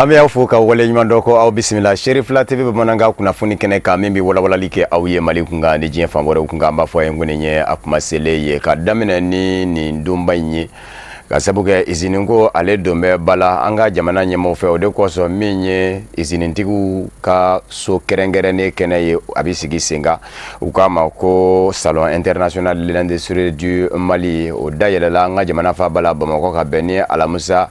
An bɛ aw fo ka waleɲuman dɔn ko aw bisimila Cherifla TV bamanankan kunnafoni kɛnɛ kan min bɛ walawalali kɛ aw ye Mali kunkan ni diɲɛ fan wɛrɛw kunkan. An b'a fɔ a ye ko nin ye a kuma selen ye ka daminɛ ni nin donba in ye ka sabu kɛ iziniko ale don bɛ ba la an ka jamana ɲɛmɔgɔw fɛ. O de kosɔn min ye izinitigiw ka so kɛrɛnkɛrɛnnen kɛnɛ ye, a bɛ sigi sen kan, u k'a ma ko Salon international de l'industrie du Mali. O dayɛlɛla an ka jamana faaba la Bamakɔ ka bɛn ni alamisa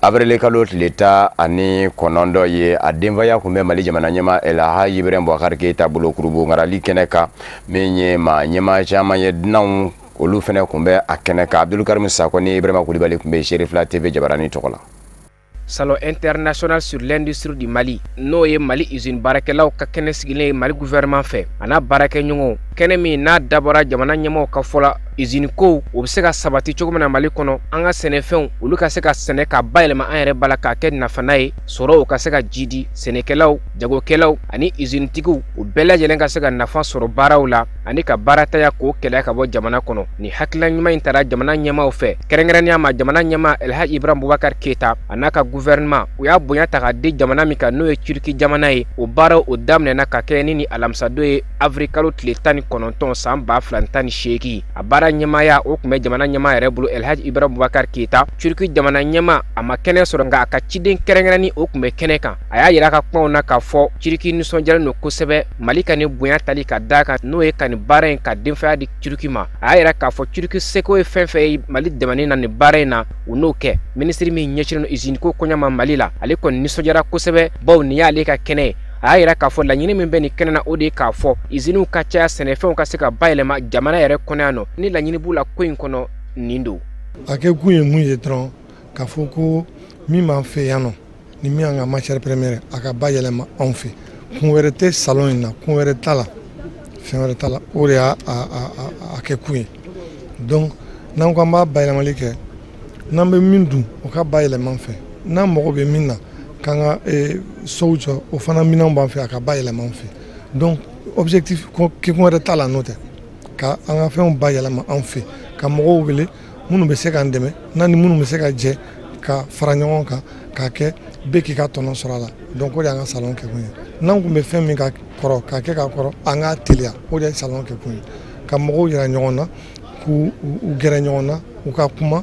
avril kalo tile 19 ye. A denfaya tun bɛ Mali jamana ɲɛmaa Elhaji Ibrahim Boubacar Keita bolo kurubu ngarali kɛnɛ kan. Min ye maa ɲɛmaa caman ye, dunanw olu fana tun bɛ a kɛnɛ kan. Abdulkarim Sakɔ ni Ibrahima Kulibali tun bɛ Cherifla TV jabarani tɔgɔ la. Salon international sur l'industrie du Mali, n'o ye Mali usine baarakɛlaw ka kɛnɛ sigilen ye Mali gouvernement fɛ a n'a baarakɛɲɔgɔnw, kɛnɛ min n'a dabɔra jamana ɲɛmaaw ka fɔ la, usine kow o bɛ se ka sabati cogo min na Mali kɔnɔ, an ka sɛnɛfɛnw olu ka se ka sɛnɛ ka bayɛlɛma an yɛrɛ ba la k'a kɛ nafana ye, sɔrɔ o ka se ka jidi, sɛnɛkɛlaw, jagokɛlaw ani usinetigiw u bɛɛ lajɛlen ka se ka nafa sɔrɔ baaraw la ani ka baaratanya k'o kɛlɛ ka bɔ jamana kɔnɔ. Nin hakilina ɲuman in tara jamana ɲɛmaaw fɛ, kɛrɛnkɛrɛnnenya ma jamana ɲɛmaa Elhaji Ibrahim Boubacar Keita a n'a ka gouvernement. U y'a bonya ta k'a di jamana min kan, n'o ye Turki jamana ye. O baaraw o daminɛna ka kɛ ni alamisadon ye avril kalo tile 19 san 2018. A baara ɲɛmaaya o tun bɛ jamana ɲɛmaa yɛrɛ bolo Elhaji Ibrahim Boubacar Keita. Turki jamana ɲɛmaa a ma kɛnɛ sɔrɔ, nka a ka ciden kɛrɛnkɛrɛnnin o tun bɛ kɛnɛ kan. A y'a yira a ka kumaw na k'a fɔ Turki nisɔndiyalen don kosɛbɛ Mali ka nin bonya tali ka d'a kan, n'o ye ka nin baara in ka denfaya di Turki ma. A y'a yira k'a fɔ Turki seko ye fɛn fɛn ye Mali dɛmɛni na nin baara in na, u n'o kɛ. Minisiri min ɲɛsinnen don usine ko koɲa ma Mali la, ale kɔni nisɔndiyara kosɛbɛ bawo nin y'ale ka kɛnɛ ye. A y'a yira k'a fɔ laɲini min bɛ nin kɛnɛ na, o de ye k'a fɔ usiniw ka caya, sɛnɛfɛnw ka se ka bayɛlɛma jamana yɛrɛ kɔnɔ yan nɔ. Ni laɲini b'u la ko in kɔnɔ, nin don. A kɛ kun ye mun ye dɔrɔn, k'a fɔ ko min b'an fɛ yan nɔ ni min y'an ka matière première, a ka bayɛlɛma anw fɛ. Kun wɛrɛ tɛ salon in na, kun wɛrɛ t'a la, fɛn wɛrɛ t'a la, o de y'a a kɛ kun ye. Donc n'an ko an b'a bayɛlɛmali kɛ, n'an bɛ min dun o ka bayɛlɛma an fɛ, n'an mago bɛ min na k'an ka sow jɔ, o fana minɛnw b'an fɛ, a ka bayɛlɛma an fɛ. Donc objectif kɛkun wɛrɛ t'a la n'o tɛ ka an ka fɛnw bayɛlɛma an fɛ, ka mɔgɔw wele minnu bɛ se k'an dɛmɛ, n'an ni minnu bɛ se ka jɛ ka fara ɲɔgɔn kan k'a kɛ bɛɛ k'i ka tɔnɔ sɔrɔ a la. Donc o de y'an ka salon kɛkun ye. N'an tun bɛ fɛn min ka kɔrɔ k'a kɛ ka kɔrɔ, an k'a teliya, o de ye salon kɛkun ye, ka mɔgɔw yira ɲɔgɔn na, k'u gɛrɛ ɲɔgɔn na, u ka kuma.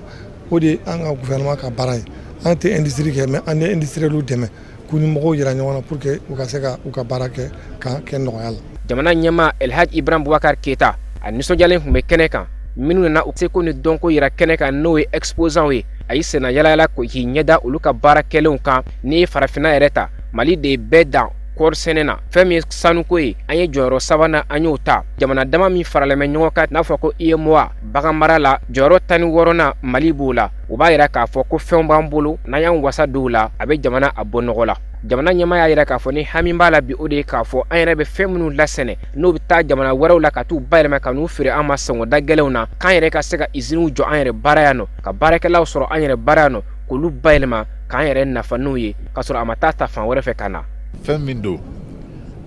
O de ye an ka gouvernement ka baara ye. An tɛ industrie kɛ, mais an tɛ industriels dɛmɛ k'u ni mɔgɔw yira ɲɔgɔn na pour que u ka se ka u ka baara kɛ ka kɛ nɔgɔya la. Jamana ɲɛmaa Elhaji Ibrahim Boubacar Keita a nisɔndiyalen tun bɛ kɛnɛ kan. Minnu nana u seko ni dɔnko yira kɛnɛ kan, n'o ye exposants ye, a y'i senna yalayala k'i ɲɛda olu ka baara kɛlenw kan. N'i ye farafinna yɛrɛ ta, Mali de ye bɛɛ dan kɔɔri sɛnɛ na. Fɛn min ye sanuko ye, an ye jɔyɔrɔ sabanan an y'o ta. Jamana dama min faralen bɛ ɲɔgɔn kan n'a fɔ ko UEMOA, bagan mara la jɔyɔrɔ 16nan Mali b'o la. O b'a yira k'a fɔ ko fɛnw b'an bolo, n'an y'an wasa don o la, a bɛ jamana a bɔ nɔgɔ la. Jamana ɲɛmaa y'a yira k'a fɔ ni hami b'a la bi, o de ye k'a fɔ an yɛrɛ bɛ fɛn minnu lasɛnɛ, n'o bɛ taa jamana wɛrɛw la ka t'u bayɛlɛma ka n'u feere an ma sɔngɔda gɛlɛnw na, k'an yɛrɛ ka se ka usiniw jɔ an yɛrɛ baara yan nɔ, ka baarakɛlaw sɔrɔ an yɛrɛ baara yan nɔ, k'olu bayɛlɛma k'an yɛrɛ nafa n'u ye, k'a sɔrɔ a ma taa ta fan wɛrɛ fɛ ka na. Fɛn min don,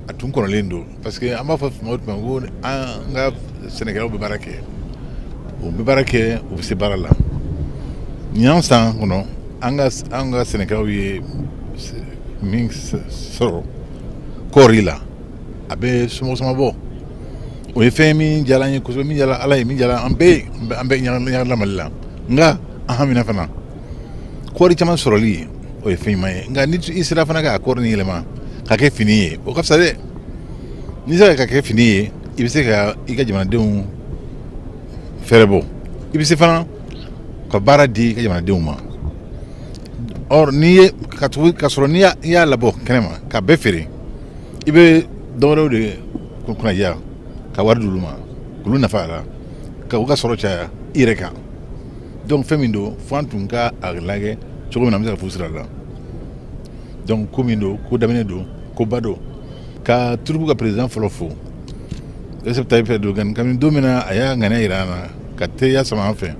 a tun kɔrɔlen don, parce que an b'a fɔ tuma o tuma ko an ka sɛnɛkɛlaw bɛ baara kɛ, u bɛ baara kɛ, u bɛ se baara la. Ɲinan san kɔnɔ, an ka sɛnɛkɛlaw ye min sɔrɔ kɔɔri la, a bɛ sɔmɔsɔmɔ bɔ. O ye fɛn min diyara an ye kosɛbɛ, min diyara Ala ye, min diyara an bɛɛ ye, an bɛɛ ɲagala Mali la. Nka an hamina fana, kɔɔri caman sɔrɔli o ye fɛn ɲuman ye, nka ni i sera fana ka kɔɔri nin yɛlɛma ka kɛ fini ye, o ka fisa dɛ. N'i sera ka kɛ fini ye, i bɛ se ka i ka jamanadenw fɛɛrɛ bɔ, i bɛ se fana ka baara di i ka jamanadenw ma. Or n'i ye ka tugu ka sɔrɔ n'i y'a labɔ kɛnɛma ka bɛɛ feere, i bɛ dɔ wɛrɛw de kunnadiya ka wari d'olu ma, k'olu nafa a la, ka u ka sɔrɔ caya i yɛrɛ kan. Donc fɛn min don, fo an tun ka a lajɛ cogo min na an bɛ se ka fu sira a la. Donc ko min don, ko daminɛ don, ko ba don. Ka Turuku ka président fɔlɔ fo, Recep Tayyip Erdogan, kabini don min na a y'a ŋaniya yira an na ka teriya sama an fɛ,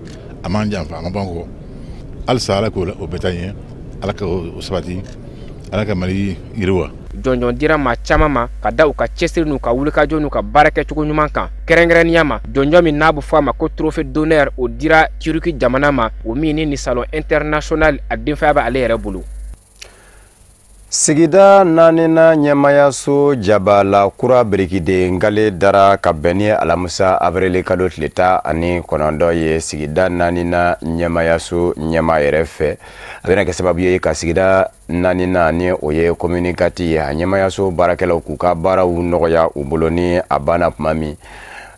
a m'an janfa, a ma bɔ an kɔ. Halisa Ala k'o bɛɛ taa ɲɛ, Ala ka o sabati, Ala ka Mali yiriwa. Jɔnjɔn dira maa caman ma ka da u ka cɛsiri n'u ka wulikajɔ n'u ka baara kɛcogo ɲuman kan. Kɛrɛnkɛrɛnnenya ma, jɔnjɔn min n'a bɛ fɔ a ma ko trophée d'honneur, o dira Turki jamana ma, o min ni salon international a denfaya bɛ ale yɛrɛ bolo. Sigida naaninan ɲɛmayaso jabala kura birikiden ngale dara ka bɛn ni alamisa avril kalo tile 19 ye sigida naaninan ɲɛmayaso ɲɛma yɛrɛ fɛ. A bɛna kɛ sababu ye ka sigida naaninan, ni o ye commune 4 ye, a ɲɛmayaso baarakɛlaw k'u ka baaraw nɔgɔya u bolo. Ni a banna tuma min,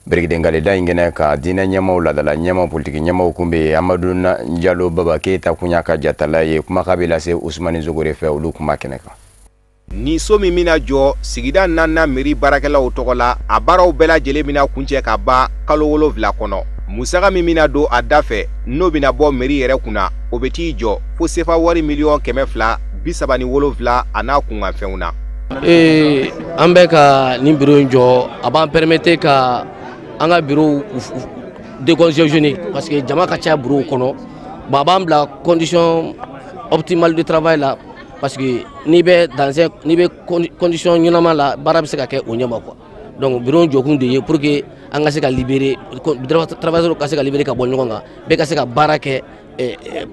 birikiden ngaleda in kɛnɛ ka diinɛ ɲɛmaw, ladala ɲɛmaw, politiki ɲɛmaw kun bɛ yen. Amadu Jalo Baba Keyita kun y'a ka jatala ye. Kumakan bɛ lase Usumani Zogore fɛ olu kuma kɛnɛ kan. Ni so min bɛna jɔ sigida naaninan mairie baarakɛlaw tɔgɔ la, a baaraw bɛɛ lajɛlen bɛna kuncɛ ka ban kalo 7 kɔnɔ. Musaka min bɛna don a da fɛ, n'o bɛna bɔ mairie yɛrɛ kunna, o bɛ t'i jɔ fo sefa wari 237 miliyɔn a n'a kunkanfɛnw na. An bɛ ka nin bureau in jɔ, a b'an permettre ka an ka bureau décongestionner, parce que jama ka ca bureau kɔnɔ. Bon, a b'an bila condition optimale de travail la, parce que n'i bɛ dans un n'i bɛ condition ɲɛnama la, baara bɛ se ka kɛ o ɲɛma quoi. Donc bureau jɔkun de ye pour que an ka se ka libérer, travailleurs ka se ka libérer ka bɔ ɲɔgɔn kan, bɛɛ ka se ka baara kɛ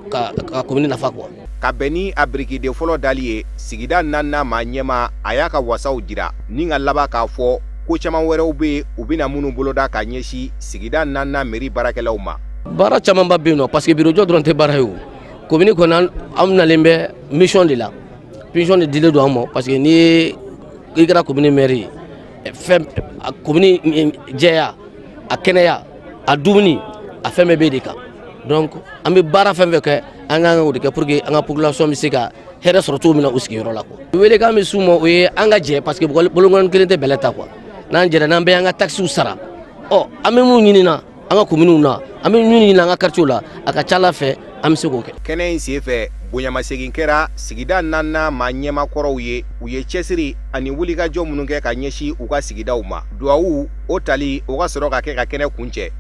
ka commune nafa quoi. Ka bɛn ni a birikiden fɔlɔ dali ye, sigida naaninan maa ɲɛma, a y'a ka wasaw jira ni ka laban k'a fɔ ko caman wɛrɛw bɛ yen, u bɛna minnu boloda ka ɲɛsin sigida naaninan mairie baarakɛlaw ma. Baara camanba bɛ yen nɔ, parce que bureau jɔ dɔrɔn tɛ baara ye. O commune kɔnɔ, an nalen bɛ mission de la, mission de dilen don an ma, parce que n'i ye i kɛra commune maire ye, fɛn a commune jɛya, a kɛnɛya, a dumuni, a fɛn bɛɛ bɛ de kan. Donc an bɛ baara fɛn fɛn kɛ, an kan k'o de kɛ pour que an ka population bɛ se ka hɛrɛ sɔrɔ cogo min na u sigiyɔrɔ la quoi. Welekan bɛ s'u ma, o ye an ka jɛ, parce que bolokɔni kelen tɛ bɛlɛ ta quoi. N'an jɛra, n'an bɛɛ y'an ka taxes sara, ɔ an bɛ mun ɲini na an ka communes na, an bɛ mun ɲini an ka quartiers la, a ka ca Ala fɛ an bɛ se k'o kɛ. Kɛnɛ in senfɛ, bonyamasegin kɛra sigida naaninan maa ɲɛmakɔrɔw ye, u ye cɛsiri ani wulikajɔ minnu kɛ ka ɲɛsin u ka sigidaw ma. Duwawu o tali o ka sɔrɔ ka kɛ ka kɛnɛ kuncɛ.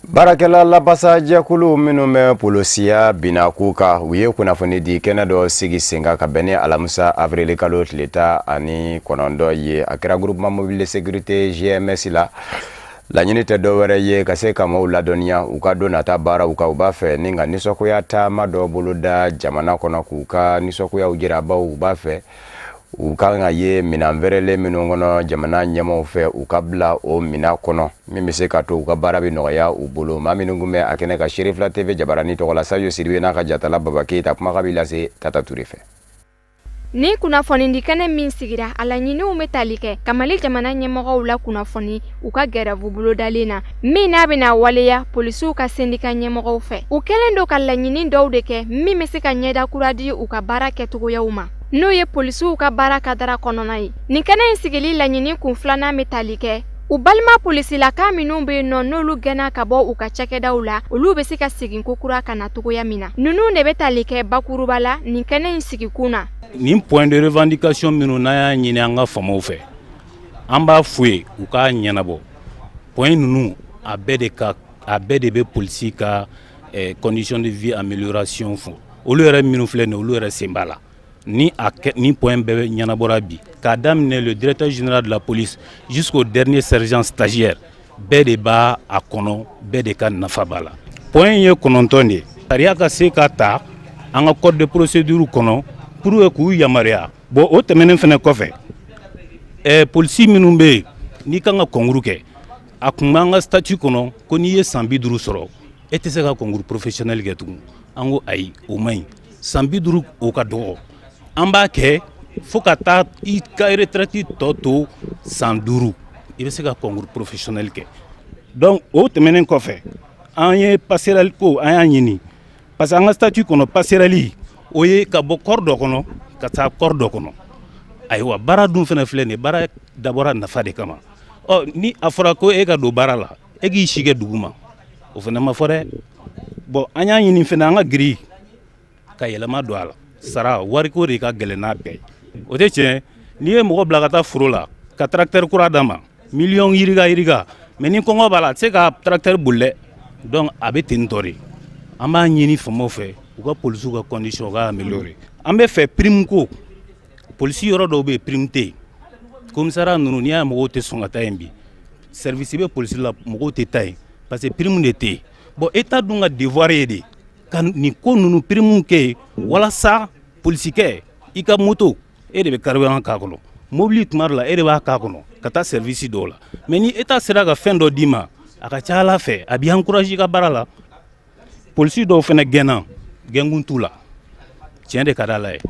Baarakɛla labasa jɛkulu minnu bɛ polosiya binako kan, u ye kunnafoni di kɛnɛ dɔ sigi sen kan ka bɛn ni alamisa avril kalo tile 19 ye. A kɛra Groupement mobile de sécurité, GMS la. Laɲini tɛ dɔwɛrɛ ye ka se ka maaw ladɔnniya u ka don nata baaraw kan. U b'a fɛ ni ka nisɔngoya taama dɔ boloda jamana kɔnɔ k'u ka nisɔngoyaw jira, baw u b'a fɛ u kan ka ye minɛn wɛrɛlen minnu kɔnɔ jamana ɲɛmaw fɛ, u ka bila o minɛn kɔnɔ min bɛ se ka to u ka baara bɛ nɔgɔya u bolo. Maa minnu kun bɛ a kɛnɛ kan, Serifila TV jabarani tɔgɔ la, Sajo Sidibe n'a ka jatala Baba Keyita. Kumakan bɛ lase Tata Ture fɛ. Ni kunnafonidi kɛnɛ min sigira, a laɲiniw bɛ tali kɛ ka Mali jamana ɲɛmɔgɔw la kunnafoni u ka grève bolodalen na min n'a bɛna waleya polisiw ka syndicat ɲɛmɔgɔw fɛ. U kɛlen don ka laɲini dɔw de kɛ min bɛ se ka ɲɛda kura di u ka baara kɛcogoyaw ma, n'o ye polisiw ka baara kadara kɔnɔna ye. Nin kɛnɛ in sigili laɲini kun filanan bɛ tali kɛ u balima polisilaka minnu bɛ yen nɔ, n'olu gɛnna ka bɔ u ka cakɛdaw la, olu bɛ se ka segin ko kura ka na togoya min na. Ninnu de bɛ tali kɛ bakuruba la nin kɛnɛ in sigikun na. Nin point de revendication minnu n'an y'a ɲini an ka faamaw fɛ, an b'a f'u ye u k'a ɲɛnabɔ. Point ninnu, a bɛɛ de bɛ polisi ka condition de vie amélioration fɔ. Olu yɛrɛ minnu filɛ nin ye, olu yɛrɛ sen b'a la. Ni a ni point bɛɛ ɲɛnabɔra bi, k'a daminɛ le directeur général de la police jusqu'au dernier sergent stagiaire, bɛɛ de b'a a kɔnɔ, bɛɛ de ka nafa b'a la. Point ye 9 de ye. Sariya ka se ka ta an ka code de procédure kɔnɔ pour que k'u yamaruya. Bon, o tɛmɛnen fɛnɛ kɔfɛ, polisi minnu bɛ yen n'i kan ka concours kɛ, a kun b'an ka statut kɔnɔ ko n'i ye san 50 sɔrɔ, e tɛ se ka concours professionnel kɛ tugun. An ko ayi, o man ɲi, san 50 o ka dɔgɔ. An b'a kɛ fo ka taa i ka retraite tɔ to san 5, i bɛ se ka concours professionnel kɛ. Donc o tɛmɛnen kɔfɛ, an ye passerelle ko an y'a ɲini, parce que an ka statut kɔnɔ, passerelle o ye ka bɔ corps dɔ kɔnɔ ka taa corps dɔ kɔnɔ. Ayiwa, baara dun fana filɛ nin ye, baara dabɔra nafa de kama. Ɔ ni a fɔra ko e ka don baara la, e k'i si kɛ dugu ma, o fana ma fɔ dɛ. Bon, an y'a ɲini fana an ka grille ka yɛlɛma don a la. Sara wariko de ka gɛlɛn n'a bɛɛ ye, o tɛ tiɲɛ. N'i ye mɔgɔ bila ka taa foro la ka tracteur kura d'a ma, miliyɔn yirika yirika, mais ni kɔngɔ b'a la, a tɛ se ka tracteur boli dɛ. Donc a bɛ ten tɔ de. An b'a ɲini faamaw fɛ u ka polisiw ka condition u ka améliorer. An bɛ fɛ prime ko, polisi yɔrɔ dɔw bɛ yen, prime tɛ yen. Commissariat ninnu, n'i y'a ye mɔgɔw tɛ sɔn ka taa yen bi, service bɛ polisi la, mɔgɔw tɛ taa yen parce que prime de tɛ yen. Bon, état dun ka devoir ye de Ka nin ko ninnu prime kɛ walasa polisikɛ, i ka moto, e de bɛ carburant k'a kɔnɔ, mobili tuma dɔ la e de b'a k'a kɔnɔ ka taa service dɔw la. Mais ni État sera ka fɛn dɔ d'i ma, a ka ca ala fɛ a b'i encourager i ka baara la. Polisi dɔw fana gɛnna, gɛnkun t'u la. Tiɲɛ de ka di Ala ye.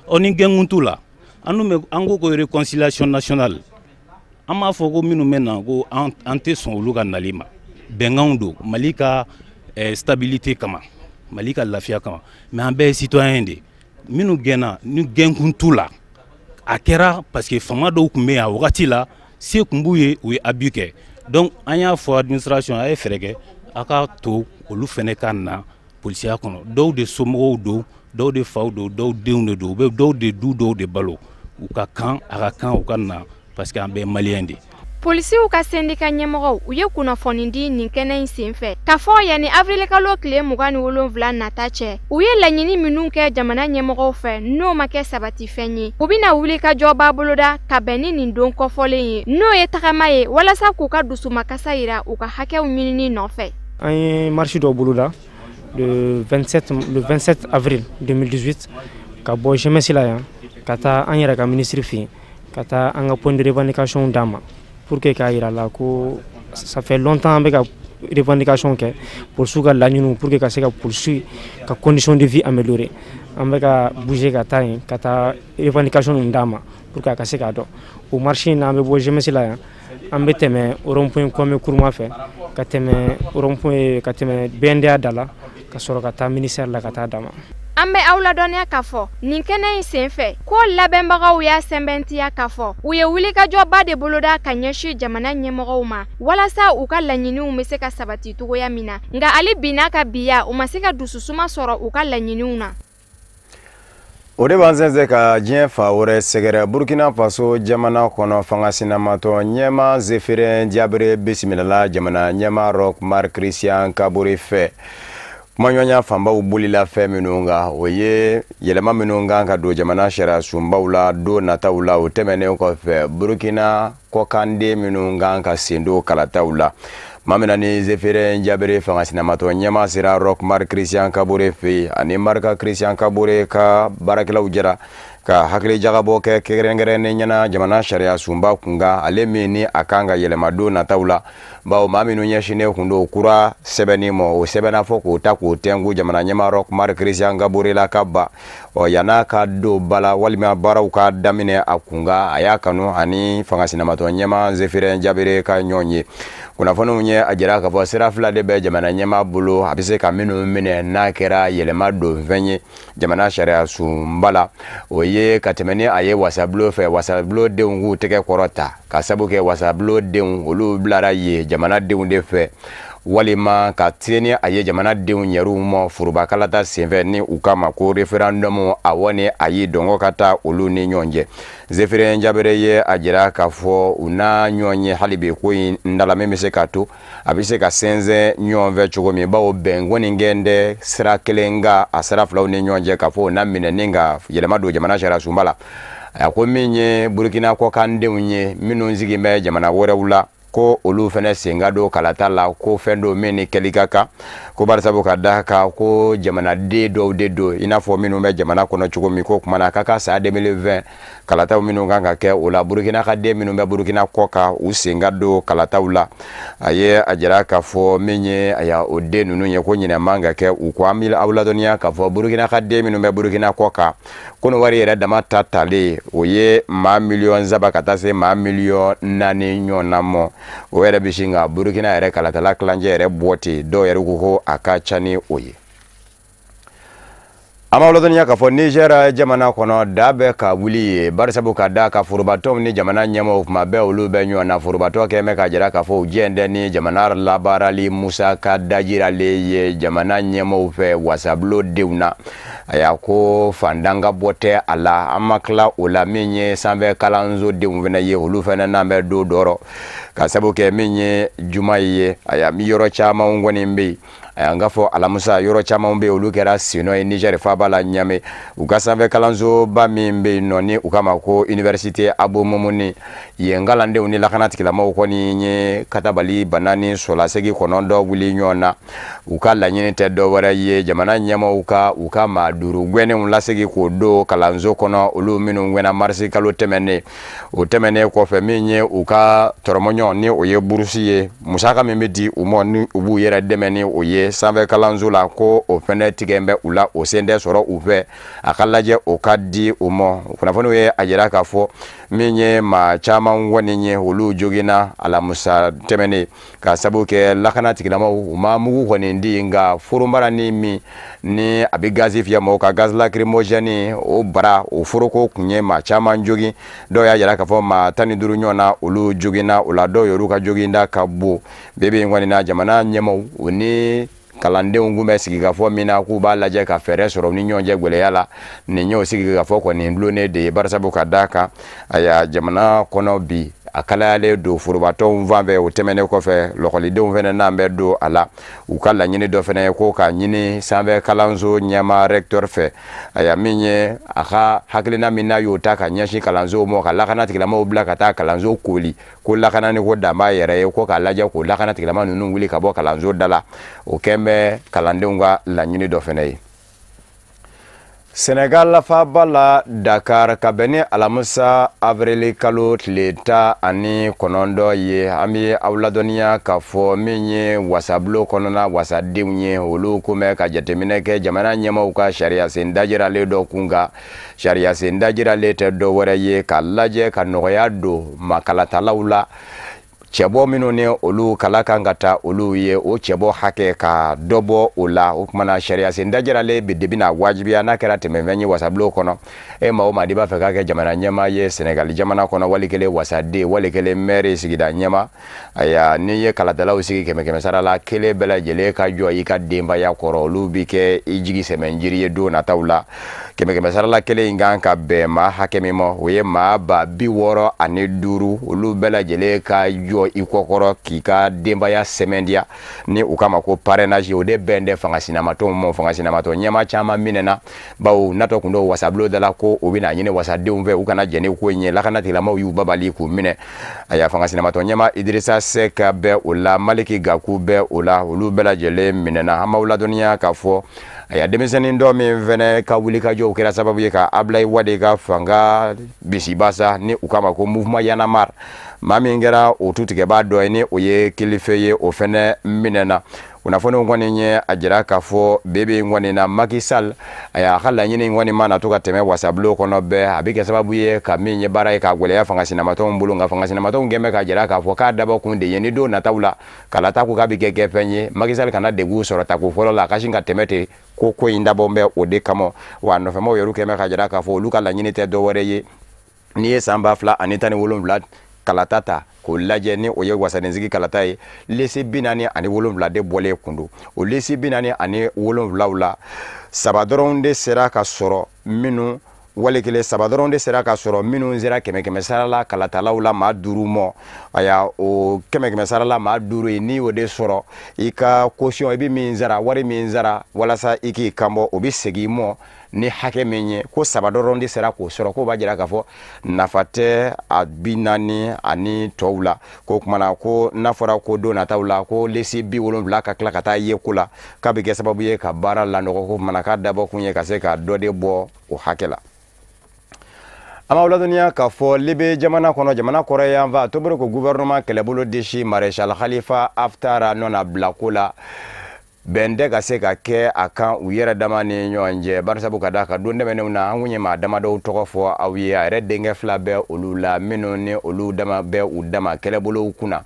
Ɔ, ni gɛnkun t'u la, an dun bɛ an ko ko réconciliation nationale, an b'a fɔ ko minnu bɛ na ko an tɛ sɔn olu ka nali ma. Bɛnkanw don Mali ka stabilité kama, Mali ka lafiya kama, mais an bɛɛ ye citoyen de. Minnu gɛnna ni gɛnkun t'u la, a kɛra parce que fanga dɔw tun bɛ yen a wagati la, se tun b'u ye, u ye abus kɛ. Donc an y'a fɔ administration a ye fɛɛrɛ kɛ a ka to olu fɛnɛ ka na polisiya kɔnɔ. Dɔw de somɔgɔw don, dɔw de faw don, dɔw denw de don, u bɛ dɔw de du, dɔw de balo. U ka kan, a ka kan u ka na, parce que an bɛɛ maliyɛn de. Polisiw ka sendika ɲɛmɔgɔw, u ye kunnafoni di nin kɛnɛ in senfɛ k'a fɔ yanni awirilikalo tile 27 nata cɛ, u ye laɲini minnu kɛ jamana ɲɛmɔgɔw fɛ, n'o ma kɛ sabatifɛn ye, u bɛna wuli ka jɔba boloda ka bɛn ni nin don kɔfɔlen ye, n'o ye tagama ye walasa k'u ka dusumakasa yira u ka hakɛw ɲinini nɔfɛ. An ye marche dɔ boloda le 27 avril 2018 ka bɔ GMS la yan ka taa an yɛrɛ ka ministre fɛ yen, ka taa an ka point de revendication d'a ma, pour que k'a yira la ko ça fait longtemps an bɛ ka revendication kɛ polisiw ka laɲiniw, pour que ka se ka polisiw ka condition de vie améliorer. An bɛ ka bouger ka taa yen, ka taa revendication ninnu d'a ma pour que a ka se k'a dɔn. O marche in na, an bɛ bɔ GMS la yan, an bɛ tɛmɛ rond-point Kwame Nkrumah fɛ, ka tɛmɛ rond-point, ka tɛmɛ BNDA da la, ka sɔrɔ ka taa ministère la ka taa d'a ma. An bɛ aw ladɔnniya k'a fɔ nin kɛnɛ in senfɛ ko labɛnbagaw y'a sɛbɛntiya k'a fɔ u ye wulikajɔba de boloda ka ɲɛsin jamana ɲɛmɔgɔw ma walasa u ka laɲiniw bɛ se ka sabati cogoya min na. Nka hali bi n'a ka biya, u ma se ka dususuma sɔrɔ u ka laɲiniw na. O de b'an sɛnsɛn ka diɲɛ fa wɛrɛ sɛgɛrɛ. Burkina Faso jamana kɔnɔ, fanga sinamatɔ ɲɛma Zéphirin Diabré bisimilala jamana ɲɛma Roch Marc Christian Kaboré fɛ. Kumaɲɔgɔnya fanbaw bolila fɛn minnu kan, o ye yɛlɛma minnu kan ka don jamana sariya sunbaw la don nataw la. O tɛmɛnen kɔfɛ, Burkina kɔkanden minnu kan ka sen don kalataw la. Maa min na ni Zéphirin Diabré fanga sinamatɔ ɲɛma sera Roch Marc Christian Kaboré fɛ yen, ani Marc Christian Kaboré ka baarakɛlaw jɛra ka hakili jagabɔ kɛ kɛrɛnkɛrɛnnen ɲɛna jamana sariya sunba kun kan, ale min ni a kan ka yɛlɛma don nataw la, bawo maa minnu ɲɛsinnen kun don kura sɛbɛnni ma, o sɛbɛnna fɔ k'o ta k'o tɛnku jamana ɲɛmaa Roch Marc Christian Kaboré la ka ba. Ɔ, yann'a ka don ba la walima baaraw ka daminɛ a kun kan, a y'a kanu ani fanga sinamatɔ ɲɛmaa Zéphirin Diabré ka ɲɔgɔn ye. Kunnafoniw ye a jira k'a fɔ sira fila de bɛ jamana ɲɛmaa bolo, a bɛ se ka minnu minɛ n'a kɛra yɛlɛma don fɛn ye jamana sariya sunba la. O ye ka tɛmɛ ni a ye wasabulon fɛ, wasabulon denw k'u tɛgɛ kɔrɔ ta, ka sabu kɛ wasabulon denw olu bilara yen jamana denw de fɛ, walima ka se ni a ye jamana denw yɛrɛw ma forobakalata senfɛ ni u kama ko référendum, awɔ ni ayi, dɔngɔ ka taa olu ni ɲɔgɔn cɛ. Zéphirin Diabré ye a jira k'a fɔ u n'a ɲɔgɔn ye hali bi ko in dala min bɛ se ka to a bɛ se ka sɛnsɛn ɲɔgɔn fɛ cogo min, bawo bɛn kɔni kɛ tɛ sira kelen kan a sira filaw ni ɲɔgɔn cɛ k'a fɔ o na minɛ ni ka yɛlɛma don jamana sariya sunba la. A ko min ye Burukina kɔkandenw ye minnu sigi bɛ jamana wɛrɛw la, ko olu fɛnɛ sen ka don kalata la, ko fɛn dɔ min ni kɛli ka kan, ko barisabu ka da kan ko jamanaden dɔw de don i n'a fɔ minnu bɛ jamana kɔnɔ cogo min. Ko kumana k'a ka san 2020 kalataw minnu kan ka kɛ o la, Burukina ka den minnu bɛ Burukina kɔ kan, u sen ka don kalataw la. A ye a jira k'a fɔ min ye aya o den ninnu ye, ko ɲinɛ man ka kɛ u kɔ. An bɛ aw ladɔnniya k'a fɔ Burukina ka den minnu bɛ Burukina kɔ kan, Kɔnɔwari yɛrɛ dama ta talen, o ye maa miliyɔn 3 ka taa se maa miliyɔn 4 ɲɔgɔnna ma. O yɛrɛ bɛ sin ka Burukina yɛrɛ kalatala kilancɛ yɛrɛ bɔ ten. Dɔw yɛrɛ ko ko a ka ca ni o ye. An b'aw ladɔnniya k'a fɔ Niger jamana kɔnɔ, da bɛ ka wuli ye, barisabu ka da ka forobatɔnw ni jamana ɲɛmaaw, kuma bɛɛ olu bɛ ɲɔgɔn na. Forobatɔ kɛ bɛ ka jira k'a fɔ u jɛn tɛ ni jamana labaarali musaka dajiralen ye jamana ɲɛmaaw fɛ wasabulon denw na. A ko fandan ka bɔ tɛ a la. An ma tila o la, min ye sanfɛ kalanso denw fana ye, olu fana n'an bɛ don dɔ rɔ, ka sabu kɛ min ye juma ye. Aya, mi yɔrɔ caman kɔni bɛ yen. An ka fɔ alamisa yɔrɔ caman bɛ olu kɛra senɔ ye Niger faaba la Niamey. U ka sanfɛ kalansoba min bɛ yen nɔ ni u k'a ma ko université Abo Moumouni, yen kalandenw ni lakana tigilamɔgɔw kɔni ye katabali bana ni sɔlasegi 9 wuli ɲɔgɔn na. U ka laɲini tɛ dɔ wɛrɛ ye jamana ɲɛmaaw ka u ka maa 5 gɛnnenw lasegi k'o don kalanso kɔnɔ, olu minnu gɛnna marisi kalo tɛmɛnen. O tɛmɛnen kɔfɛ min ye u ka tɔrɔmɔɲɔ ni o ye burusi ye, musaka min bɛ di u ma ni u b'u yɛrɛ dɛmɛ ni o ye sanfɛ kalanso la, ko o fɛnɛ tigɛ bɛ u la, o sen tɛ sɔrɔ u fɛ, a ka lajɛ o ka di u ma. Kunnafoniw ye a jira k'a fɔ min ye maa caman kɔni ye olu joginna alamisa tɛmɛnen ka sabu kɛ lakana tigilamɔgɔw u ma mugu kɔni di, nka forobara ni min ni a bɛ gazi fiyɛ mɔgɔw ka gaz lacrymogène o bara o foroko kun ye maa caman jogin. Dɔw y'a jira k'a fɔ maa 15 ɲɔgɔn na olu joginna o la, dɔw yɛrɛ ka joginda ka bon. Bi in kɔni na jamana ɲɛmaaw o ni kalandenw kun bɛ sigikafɔ min na k'u b'a lajɛ ka fɛɛrɛ sɔrɔ ni ɲɔgɔn cɛ gwɛlɛya la, nin y'o sigikafɔ kɔni dulonnen de ye, barisabu ka d'a kan aya jamana kɔnɔ bi a kalayalen don forobatɔnw fan fɛ. O tɛmɛnen kɔfɛ lɔkɔlidenw fɛnɛ n'an bɛ don a la, u ka laɲini dɔ fɛnɛ ye ko k'a ɲini sanfɛ kalanso ɲɛmaa recteur fɛ, aya min ye a ka hakilina min n'a y'o ta ka ɲɛsin kalansow ma, ka lakana tigilamɔgɔw bila ka taa kalanso koli, ko lakana ni ko dan b'a yɛrɛ ye, ko k'a lajɛ k'o lakana tigilama ninnu wuli ka bɔ kalanso da la. O kɛn bɛ kalandenw ka laɲini dɔ fɛnɛ ye. Senegal faaba la Dakar, ka bɛn ni alamisa avril kalo tile 19 ye, an bɛ aw ladɔnniya k'a fɔ min ye wasabulon kɔnɔna wasadenw ye, olu ko bɛ ka jateminɛ kɛ jamana ɲɛmaaw ka sariyasen dajiralen dɔ kun kan. Sariyasen dajiralen tɛ dɔ wɛrɛ ye k'a lajɛ ka nɔgɔya don makalatalaw la, cɛbɔ minnu ni olu kala kan ka ta olu ye, o cɛbɔ hakɛ ka dɔ bɔ o la. O kumana sariyasen dajiralen bi de bɛna wajibiya n'a kɛra tɛmɛfɛn ye wasabulon kɔnɔ. E maa o maa n'i b'a fɛ k'a kɛ jamana ɲɛmaa ye Senegali jamana kɔnɔ, wali kelen wasaden, wali kelen mɛri, sigida ɲɛmaa, ayiwa n'i ye kalatalaw sigi 100 sara la, kelen bɛɛ lajɛlen ka jɔ i ka denbaya kɔrɔ, olu bi kɛ i jigi sɛmɛ jiri ye don nataw la. 100 sara la kelen in kan ka bɛn maa hakɛ min ma, o ye maa 65,000, olu bɛɛ lajɛlen ka jɔ i kɔkɔrɔ k'i ka denbaya sɛmɛndiya ni u kama ko parrainage. O de bɛn tɛ fanga sinamatɔnw ma. Fanga sinamatɔn ɲɛmaa caman minɛna bawo natɔ kun don wasabulon da la ko o bɛna ɲini wasadenw fɛ u kana jɛn ni ko in ye, lakana tigilamɔgɔw y'u babali k'u minɛ. Aya fanga sinamatɔn ɲɛmaa Idrissa Seck bɛ o la, Maliki Gakou bɛ o la, olu bɛɛ lajɛlen minɛna. An b'aw ladɔnniya k'a fɔ aya denmisɛnnin dɔ min fɛnɛ ka wulikajɔw kɛra sababu ye ka Ablaye Wade ka fanga bisibasa ni u k'a ma ko mouvement Y'en a marre, maa min kɛra o tutigɛbaa dɔ ye ni o ye kilife ye, o fɛnɛ minɛna. Kunnafoniw kɔni ye a jira k'a fɔ bebe in kɔni na Macky Sall a ka laɲini kɔni ma na to ka tɛmɛ wasabulon kɔnɔ bɛɛ, a bɛ kɛ sababu ye ka min ye baara ye k'a gwɛlɛya fanga sinamatɔnw bolo. Nka fanga sinamatɔnw kɛn bɛ k'a jira k'a fɔ k'a dabɔ kun de ye ni don nataw la kalata ko k'a bɛ kɛ fɛn ye, Macky Sall kana degun sɔrɔ tako fɔlɔ la, a ka sin ka tɛmɛ ten, ko in dabɔ bɛ o de kama. Wa a nɔfɛmaw yɛrɛ kɛn bɛ k'a jira k'a fɔ olu ka laɲini tɛ dɔ wɛrɛ ye, n'i ye san 2017 kalata ta k'o lajɛ ni o ye wasadensigi kalata ye, lisi 47 de bɔlen kun don. O lisi 47 la, 3 dɔrɔn de sera ka sɔrɔ minnu wali kelen 3 dɔrɔn de sera ka sɔrɔ minnu sera 100 sara la kalatalaw la maa 5 mɔ. Aya o 100 sara la maa 5 ye, n'i y'o de sɔrɔ i ka caution, i bɛ min sara, wari min sara walasa i k'i kanbɔ, o bɛ segin i mɔ ni hakɛ min ye, ko 3 dɔrɔn de sera k'o sɔrɔ. K'o b'a jira k'a fɔ nafa tɛ a 40 ani tɔw la. Ko kumana ko n'a fɔra ko don nataw la ko lisi 70 ka tila ka taa ye ko la, k'a bɛ kɛ sababu ye ka baara lanɔgɔ. Ko kumana k'a dabɔ kun ye ka se ka dɔ de bɔ o hakɛ la. An b'aw ladɔnniya k'a fɔ Libi jamana kɔnɔ, jamana kɔrɔ yanfan Tobruk gouvernement kɛlɛbolo disi Maréchal Khalifa Haftar nɔ bila ko la, bɛn tɛ ka se ka kɛ a kan u yɛrɛ dama ni ɲɔgɔn cɛ, barisabu ka d'a kan don tɛmɛnenw na an kun ye maa damadɔw tɔgɔ fɔ aw ye, a yɛrɛ denkɛ 2 bɛ olu la minnu ni olu dama bɛ u dama kɛlɛbolow kunna.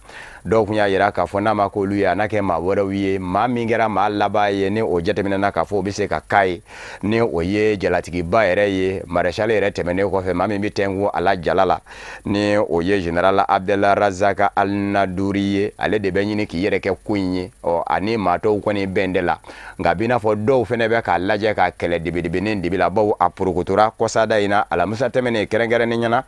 Dɔw kun y'a yira k'a fɔ n'a ma k'olu ye, a n'a kɛ maa wɛrɛw ye, maa min kɛra maa laban ye ni o jateminɛna k'a fɔ o bɛ se ka k'a ye ni o ye jalatigiba yɛrɛ ye Maréchal yɛrɛ tɛmɛnen kɔfɛ, maa min bɛ tɛnku a la jala la ni o ye général Abdel Razak Al Nadouri ye, ale de bɛ ɲini k'i yɛrɛ kɛ ko in ye. Ɔ ani maa tɔw kɔni bɛn de la, nka b'i n'a fɔ dɔw fɛnɛ bɛ k'a lajɛ k'a kɛlɛ debedebenen dibi la, bawo a porokotora kɔsada in na alamisa tɛmɛnen kɛrɛnkɛrɛnnen ɲɛna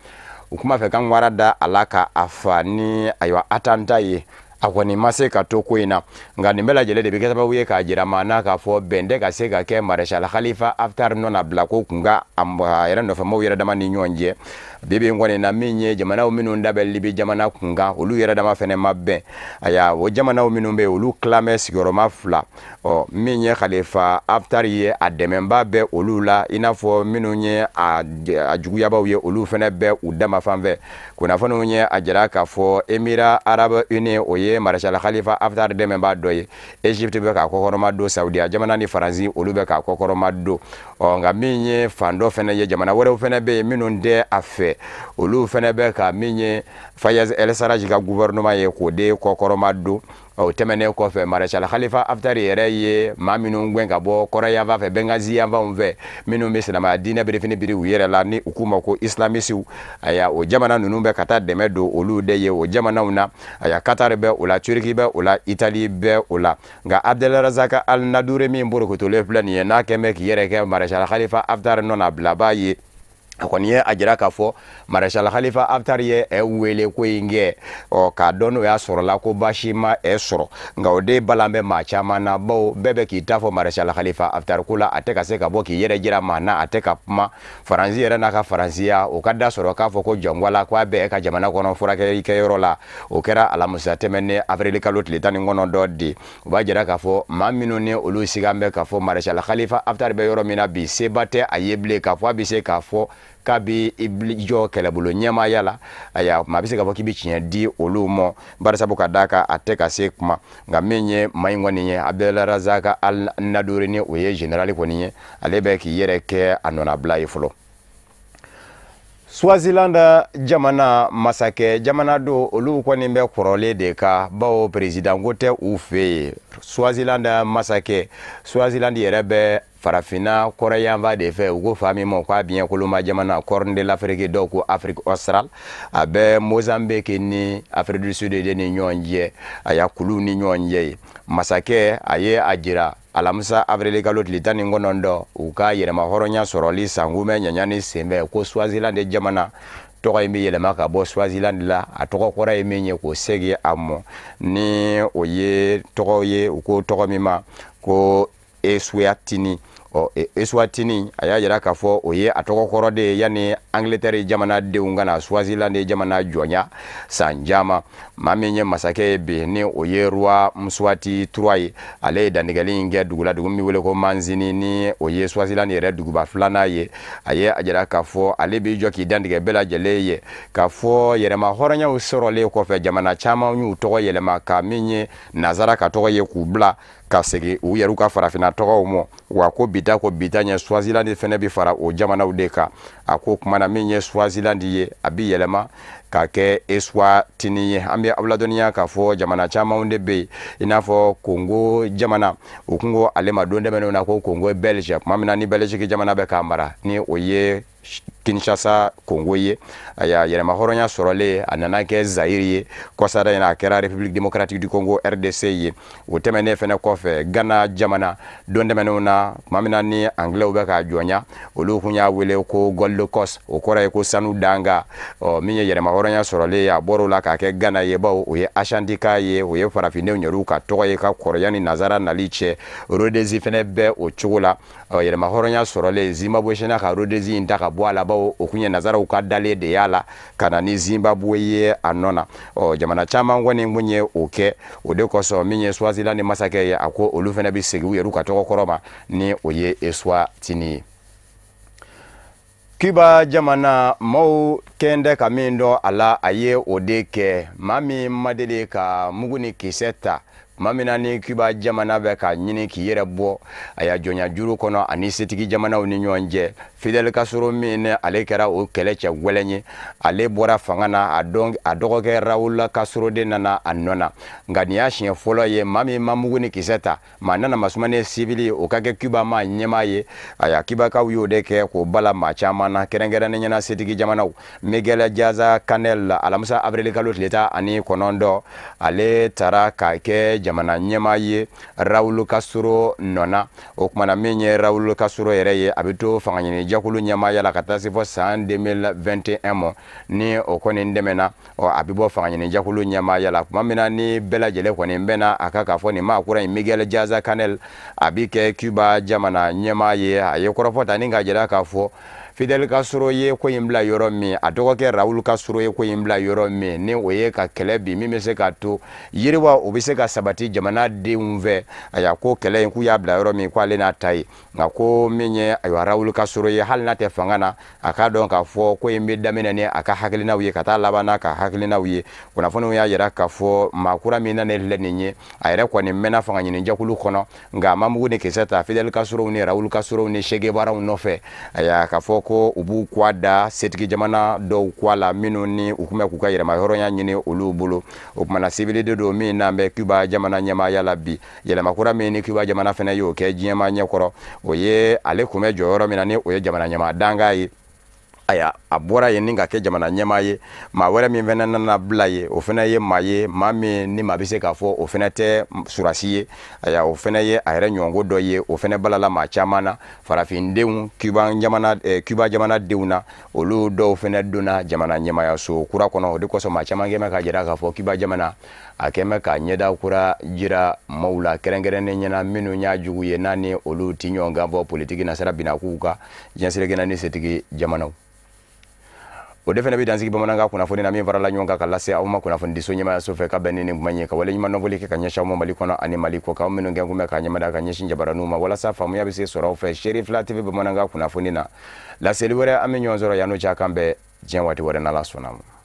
u kuma fɛ kan wara da a la ka a fa ni ayiwa atanta ye. A kɔni ma se ka to ko in na. Nka nin bɛɛ lajɛlen de bɛ kɛ sababu ye k'a jira maa na k'a fɔ bɛn tɛ ka se ka kɛ Maréchal Khalifa Haftar nɔ bila ko kun ka a yɛrɛ nɔfɛmaw yɛrɛ dama ni ɲɔgɔn cɛ. Bi bi in kɔni na, min ye jamanaw minnu da bɛ Libi jamana kun kan, olu yɛrɛ dama fɛnɛ ma bɛn. Aya, o jamanaw minnu bɛ yen, olu tilamɛ sigiyɔrɔma 2. Ɔ, min ye Khalifa Haftar ye, a dɛmɛba bɛ olu la, i n'a fɔ minnu ye a juguyabaw ye, olu fɛnɛ bɛ u dama fan fɛ. Kunnafoniw ye a jira k'a fɔ Émirats arabes unis, o ye Maréchal Khalifa Haftar dɛmɛba dɔ ye. Égypte bɛ k'a kɔkɔrɔma don, Saudiya jamana ni Faransi, olu bɛ k'a kɔkɔrɔma don. Ɔ, nka min ye fan dɔ fɛnɛ ye, jamana wɛrɛw fɛnɛ bɛ yen minnu tɛ a fɛ, olu fɛnɛ bɛ ka min ye Fayez El Sarraj ka gouvernement ye, k'o de kɔkɔrɔma don. O tɛmɛnen kɔfɛ, Maréchal Khalifa Haftar yɛrɛ ye maa minnu gɛn ka bɔ kɔrɔyanfan fɛ, Benghazi yanfanw fɛ, minnu bɛ silamɛya diinɛ birifini biri u yɛrɛ la, ni u k'u ma ko islamisiw, aya, o jamana ninnu bɛ ka taa dɛmɛ don olu de ye o jamanaw na. Aya, Qatar bɛ o la, Turki bɛ o la, Italie bɛ o la. Nka Abdelrazak Al Nadouri min borokotolen filɛ nin ye, n'a kɛn bɛ k'i yɛrɛ kɛ Maréchal Khalifa Haftar nɔ na bilabaa ye, a kɔni ye a jira k'a fɔ Maréchal Khalifa Haftar ye ɛ wele ko in kɛ, ɔ, k'a dɔn n'o y'a sɔrɔla ko baasi ma ɛ sɔrɔ. Nka o de balan bɛ maa caman na, bawo bɛɛ bɛ k'i ta fɔ Maréchal Khalifa Haftar ko la. A tɛ ka se ka bɔ k'i yɛrɛ jira maa na, a tɛ ka kuma. Faransi yɛrɛ n'a ka faransiya, o ka da sɔrɔ k'a fɔ ko jɔnwala ko a bɛ ka jamana kɔnɔ furakɛli kɛyɔrɔ la. O kɛra alamisa tɛmɛnen, avril kalo tile 19 de. O b'a jira k'a fɔ maa minnu ni olu sigan bɛ k'a fɔ Maréchal Khalifa Haftar bɛ yɔrɔ min na bi, seba tɛ a ye bilen k'a fɔ a bɛ se k'a fɔ k'a bɛ i jɔ kɛlɛbolo ɲɛmaaya la. Aya, maa bɛ se k'a fɔ k'i bɛ tiɲɛ di olu ma, barisabu ka d'a kan a tɛ ka se kuma. Nka min ye maa in kɔni ye, Abdelrazak Al Nadouri, ni o ye général kɔni ye, ale bɛ k'i yɛrɛ kɛ a nɔnabila ye fɔlɔ. Swaziland jamana, masakɛ jamana don, olu kɔni bɛ kɔrɔlen de kan, bawo président ko tɛ u fɛ yen. Swaziland masakɛ, Swaziland yɛrɛ bɛ farafinna kɔrɔyanfan de fɛ, u ko fa min ma k'a biɲɛ koloma jamana, Corne de l'Afrique, dɔw ko Afrique australe. A bɛ Mozambique ni Afrique du Sud de ni ɲɔgɔn cɛ, a y'a kuluw ni ɲɔgɔn cɛ ye. Masakɛ a ye a jira alamisa avril kalo tile 19, u ka yɛrɛma hɔrɔnya sɔrɔli sankunbɛn ɲaɲani senfɛ, ko Swaziland jamana tɔgɔ in bɛ yɛlɛma ka bɔ Swaziland la, a tɔgɔ kɔrɔ ye min ye, k'o segin a mɔ, ni o ye tɔgɔ ye u ko tɔgɔ min ma ko Eswatini. Ɔ, Eswatini, a y'a jira k'a fɔ o ye a tɔgɔ kɔrɔ de ye yanni Angleterre jamanadenw ka na Swaziland jamana jɔnya san caman. Maa min ye masakɛ ye bi, ni o ye roi Mswati III ye, ale ye dantigɛli in kɛ dugu la, dugu min wele ko Manzini, ni o ye Swaziland yɛrɛ duguba filanan ye. A ye a jira k'a fɔ ale b'i jɔ k'i dantigɛ bɛɛ lajɛlen ye k'a fɔ yɛrɛma hɔrɔnyaw sɔrɔlen kɔfɛ, jamana caman y'u tɔgɔ yɛlɛma ka min ye nazara ka tɔgɔ ye, k'u bila ka segin u yɛrɛw ka farafinna tɔgɔw ma. Wa ko bita ko bita ɲɛ, Swaziland fɛnɛ bɛ fara o jamanaw de kan. A ko kumana min ye Swaziland ye, a bɛ yɛlɛma ka kɛ Eswatini ye. An bɛ aw ladɔnniya k'a fɔ jamana camanw de bɛ yen, i n'a fɔ Congo jamana, u kun ko ale ma don tɛmɛnenw na ko Congo belge, tuma min na ni Belgique jamana bɛ k'a mara, ni o ye Kinshasa Congo ye. Aya, yɛrɛma hɔrɔnya sɔrɔlen, a nana kɛ Zaïre ye. Kɔsada in na, a kɛra République démocratique du Congo, RDC ye. O tɛmɛnen fɛnɛ kɔfɛ, Ghana jamana, don tɛmɛnenw na, tuma min na ni anglais bɛ k'a jɔnya, olu kun y'a wele ko Gold Coast, o kɔrɔ ye ko sanu danga. Ɔ, min ye yɛrɛma hɔrɔnya sɔrɔlen ye, a bɔr'o la k'a kɛ Ghana ye, bawo o ye Ashanti ye, o ye farafindenw yɛrɛw ka tɔgɔ ye ka kɔrɔ yanni nazara nali cɛ. Rhodésie fɛnɛ bɛ o cogo la. Ɔ, yɛrɛma hɔrɔnya sɔrɔlen, Zimbabwe sina ka Rhodésie in ta ka bɔ a la, bawo o kun ye nazaraw ka dalen de y'a la ka na ni Zimbabwe ye a nɔ na. Ɔ, jamana caman kɔni kun ye o kɛ. O de kosɔn, min ye Swaziland ni masakɛ ye, a ko olu fɛnɛ bɛ segin u yɛrɛw ka tɔgɔ kɔrɔ ma, ni o ye Eswatini ye. Cuba jamana, maaw kɛn tɛ ka min dɔn a la, a ye o de kɛ. Maa min ma deli ka mugu ni kisɛ ta, tuma min na ni Cuba jamana bɛ ka ɲini k'i yɛrɛ bɔ a ya jɔnya juru kɔnɔ ani setigi jamanaw ni ɲɔgɔn cɛ, Fidel Castro min ni ale kɛra o kɛlɛ cɛ gwɛlɛn ye, ale bɔra fanga na, a dɔn a dɔgɔkɛ Raúl Castro de nana a nɔ na. Nka nin y'a siɲɛ fɔlɔ ye maa min ma mugu ni kisɛ ta, maa nana masumannen sivili, o ka kɛ Cuba maa ɲɛmaa ye. Aya, Cubakaw y'o de kɛ k'o bala maa caman na, kɛrɛnkɛrɛnnen ɲɛna setigi jamanaw. Miguel Diaz Canel, alamisa avril kalo tile 19, ale taara k'a kɛ jamana jamana ɲɛmaa ye Raul Castro nɔ na. O kumana min ye Raul Castro yɛrɛ ye, a bɛ to fanga ɲini jɛkulu ɲɛmaaya la ka taa se fɔ san 2021 ma. Ni o kɔni dɛmɛna, ɔ a bɛ bɔ fanga ɲini jɛkulu ɲɛmaaya la tuma min na ni bɛɛ lajɛlen kɔni bɛnna a kan k'a fɔ nin maa kura in, Miguel Diaz-Canel, a bɛ kɛ Cuba jamana ɲɛmaa ye. A ye kɔrɔfɔ ta ni k'a jira k'a fɔ Fidel Castro ye ko in bila yɔrɔ min, a dɔgɔkɛ Raul Castro ye ko in bila yɔrɔ min, ni o ye ka kɛlɛ bi min bɛ se k'a to yiriwa o bɛ se ka sabati jamana denw fɛ. Ayiwa, ko kɛlɛ in k'u y'a bila yɔrɔ min, ko ale n'a ta ye. Nka ko min ye, ayiwa, Raul Castro ye, hali n'a tɛ fanga na, a k'a dɔn k'a fɔ ko in bɛ daminɛ ni a ka hakilinaw ye ka taa laban n'a ka hakilinaw ye. Kunnafoniw y'a jira k'a fɔ maa kura min nana filɛ nin ye, a yɛrɛ kɔni mɛnna fanga ɲini jɛkulu kɔnɔ, nka a ma mugu ni kisɛ ta Fidel Castro ni Raul Castro ni Che Guevara nɔfɛ. Ayiwa, k'a fɔ ko u b'u kwa da setigi jamana dɔw kwa la minnu ni u tun bɛ k'u ka yɛrɛma hɔrɔnya ɲini olu bolo. O kumana sibili de don min n'an bɛ Cuba jamana ɲɛmaaya la bi. Yɛlɛma kura min ni Cuba jamana fana y'o kɛ diɲɛmaa ɲɛkɔrɔ, o ye ale tun bɛ jɔyɔrɔ min na, ni o ye jamana ɲɛmaa dankan ye. Aya, a bɔra yen ni ka kɛ jamana ɲɛmaa ye. Maa wɛrɛ min fana nana bila ye, o fana ye maa ye, maa min ni maa bɛ se k'a fɔ o fana tɛ surasi ye. Aya, o fana ye a yɛrɛ ɲɔgɔnko dɔ ye, o fana balala maa caman na, farafindenw, Cuba jamana, Cuba jamanadenw na, olu dɔw fana donna jamana ɲɛmaayaso kura kɔnɔ. O de kosɔn maa caman kɛn bɛ k'a jira k'a fɔ Cuba jamana a kɛn bɛ ka ɲɛda kura jira maaw la, kɛrɛnkɛrɛnnen ɲɛna minnu y'a jugu ye, n'a ni olu ti ɲɔgɔn kan fɔ politiki nasira binakuw kan diɲɛ seleke naani setigi jamanaw. O de fana bɛ dansigi bamanankan kunnafoni na min farala ɲɔgɔn kan ka lase aw ma kunnafonidiso ɲɛmaayaso fɛ ka bɛn ni nin kuma ye, ka waleɲuman dɔnfɔli kɛ ka ɲɛsin aw ma Mali kɔnɔ ani Mali kɔ kan, aw minnu kɛ kun bɛ ka ɲɛmada ka ɲɛsin jabaraninw ma walasa faamuya bɛ se sɔrɔ aw fɛ Cherifla TV bamanankan kunnafoni na. Laseli wɛrɛ, an bɛ ɲɔgɔn sɔrɔ yan n'o cɛ, a kan bɛn diɲɛ waati wɛrɛ n'Ala sɔnna ma.